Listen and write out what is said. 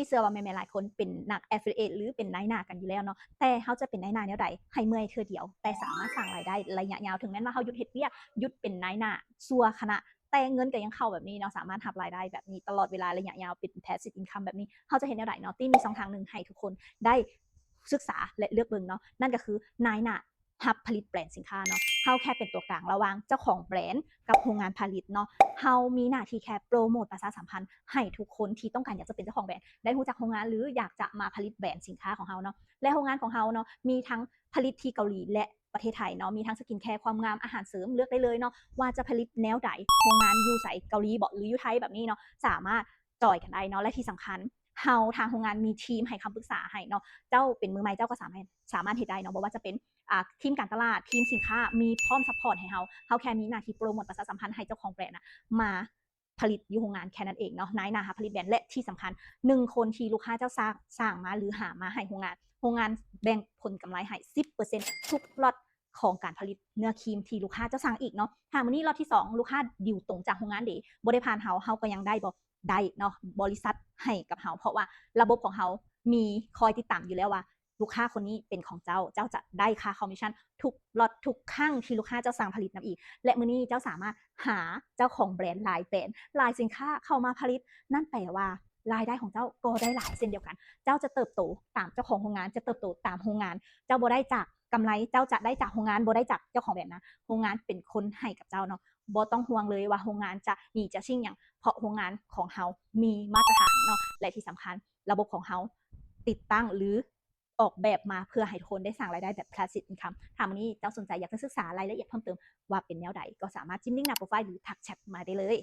ເຊື່ອວ່າແມ່ໆຫຼາຍຄົນເປັນນັກ affiliate ຫຼືເປັນນາຍໜ້າກັນຢູ່ແລ້ວເນາະ, ແຕ່ເຮົາຈະເປັນນາຍໜ້າແນວໃດໃຫ້ເມື່ອຍເທື່ອດຽວ ແຕ່ສາມາດສ້າງລາຍໄດ້ໄລຍະຍາວ? ເຖິງແມ່ນວ່າເຮົາຢຸດເຮັດວຽກ, ຢຸດເປັນນາຍໜ້າຊົ່ວຂະນະ, ແຕ່ເງິນກໍຍັງເຂົ້າແບບນີ້ເນາະ, ສາມາດຮັບລາຍໄດ້ແບບນີ້ຕະຫຼອດເວລາໄລຍະຍາວ ເປັນ passive income ແບບນີ້, ເຮົາຈະເຮັດແນວໃດເນາະ? ຕິມີຊ່ອງທາງໜຶ່ງໃຫ້ທຸກຄົນໄດ້ສຶກສາ ແລະ ເລືອກເບິ່ງເນາະ, ນັ້ນກໍຄືນາຍໜ້າ ຮັບຜະລິດແບຣນສິນຄ້າເນາະ. ເຮົາແຄ່ເປັນຕົວກາງລະຫວ່າງເຈົ້າຂອງແບຣນກັບໂຮງງານຜະລິດເນາະ. ເຮົາມີໜ້າທີ່ແຄ່ໂປຣໂມດປະຊາສຳພັນໃຫ້ທຸກຄົນທີ່ຕ້ອງການຢາກຈະເປັນເຈົ້າຂອງແບຣນ ໄດ້ຮູ້ຈັກໂຮງງານ ຫຼື ຢາກຈະມາຜະລິດແບຣນສິນຄ້າຂອງເຮົາເນາະ. ແລະ ໂຮງງານຂອງເຮົາເນາະ ມີທັງຜະລິດທີ່ເກາຫຼີ ແລະ ປະເທດໄທເນາະ, ມີທັງ skincare ຄວາມງາມ, ອາຫານເສີມ, ເລືອກໄດ້ເລີຍເນາະ ວ່າຈະຜະລິດແນວໃດ, ໂຮງງານຢູ່ໃສ, ເກົາຫຼີບໍ ຫຼື ຢູ່ໄທແບບນີ້ເນາະ, ສາມາດຈອຍກັນໄດ້ເນາະ. ແລະ ທີ່ສຳຄັນ ເຮົາທາງໂຮງງານມີທີມໃຫ້ຄຳປຶກສາໃຫ້ເນາະ. ເຈົ້າເປັນມືໃໝ່ ເຈົ້າກໍສາມາດ ສາມາດເຮັດໄດ້ເນາະ, ບໍ່ວ່າຈະເປັນ ອ່າ ທີມການຕະຫຼາດ, ທີມສິນຄ້າ ມີພ້ອມ support ໃຫ້ເຮົາ. ເຮົາແຄ່ມີໜ້າທີ່ໂປຣໂມດປະຊາສຳພັນໃຫ້ເຈົ້າຂອງແບຣນນະມາຜະລິດຢູ່ໂຮງງານແຄ່ນັ້ນເອງເນາະ. ນາຍໜ້າຮັບຜະລິດແບຣນ ແລະ ທີ່ສຳຄັນ ໜຶ່ງຄົນທີ່ລູກຄ້າເຈົ້າສ້າງ ສ້າງມາ ຫຼື ຫາມາໃຫ້ໂຮງງານ, ໂຮງງານແບ່ງຜົນກຳໄລໃຫ້ສິບເປີເຊັນທຸກລັອດຂອງການຜະລິດເນື້ອຄຣີມທີ່ລູກຄ້າເຈົ້າສັ່ງອີກເນາະ. ຖ້າມື້ນີ້ລັອດທີສອງ ລູກຄ້າດິວຕົງຈາກໂຮງງານເດ ບໍ່ໄດ້ຜ່ານເຮົາ, ເຮົາກໍຍັງໄດ້ບໍ່? ໄດ້ເນາະ, ບໍລິສັດໃຫ້ກັບເຮົາ, ເພາະວ່າລະບົບຂອງເຮົາມີຄອຍຕິດຕາມຢູ່ແລ້ວວ່າ ລູກຄ້າຄົນນີ້ເປັນຂອງເຈົ້າ, ເຈົ້າຈະໄດ້ຄ່າຄອມມິດຊັນທຸກລັອດ ທຸກຄັ້ງທີ່ລູກຄ້າເຈົ້າສັ່ງຜະລິດນຳອີກ. ແລະ ມື້ນີ້ເຈົ້າສາມາດຫາເຈົ້າຂອງແບຣນຫຼາຍແບຣນ, ຫຼາຍສິນຄ້າເຂົ້າມາຜະລິດ, ນັ້ນແປວ່າລາຍໄດ້ຂອງເຈົ້າກໍໄດ້ຫຼາຍເຊັ່ນດຽວກັນ. ເຈົ້າຈະເຕີບໂຕຕາມເຈົ້າຂອງໂຮງງານ, ຈະເຕີບໂຕຕາມໂຮງງານ. ເຈົ້າບໍ່ໄດ້ຈາກກຳໄລ, ເຈົ້າຈະໄດ້ຈາກໂຮງງານ, ບໍ່ໄດ້ຈາກເຈົ້າຂອງແບຣນນະ. ໂຮງງານເປັນຄົນໃຫ້ກັບເຈົ້າເນາະ. ບໍ່ຕ້ອງຫ່ວງເລີຍວ່າໂຮງງານຈະໜີຈະຊິ່ງຫຍັງ, ເພາະໂຮງງານຂອງເຮົາມີມາດຕະຖານເນາະ. ແລະ ທີ່ສຳຄັນ ລະບົບຂອງເຮົາຕິດຕັ້ງ ຫຼື ອອກແບບມາເພື່ອໃຫ້ທຸກຄົນໄດ້ສ້າງລາຍໄດ້ແບບ passive income. ຖ້າມື້ນີ້ເຈົ້າສົນໃຈຢາກຈະສຶກສາລາຍລະອຽດເພີ່ມເຕີມວ່າເປັນແນວໃດ, ກໍສາມາດຈິ້ມລິ້ງໜ້າໂປຣໄຟລ໌ ຫຼື ທັກແຊັດມາໄດ້ເລີຍ.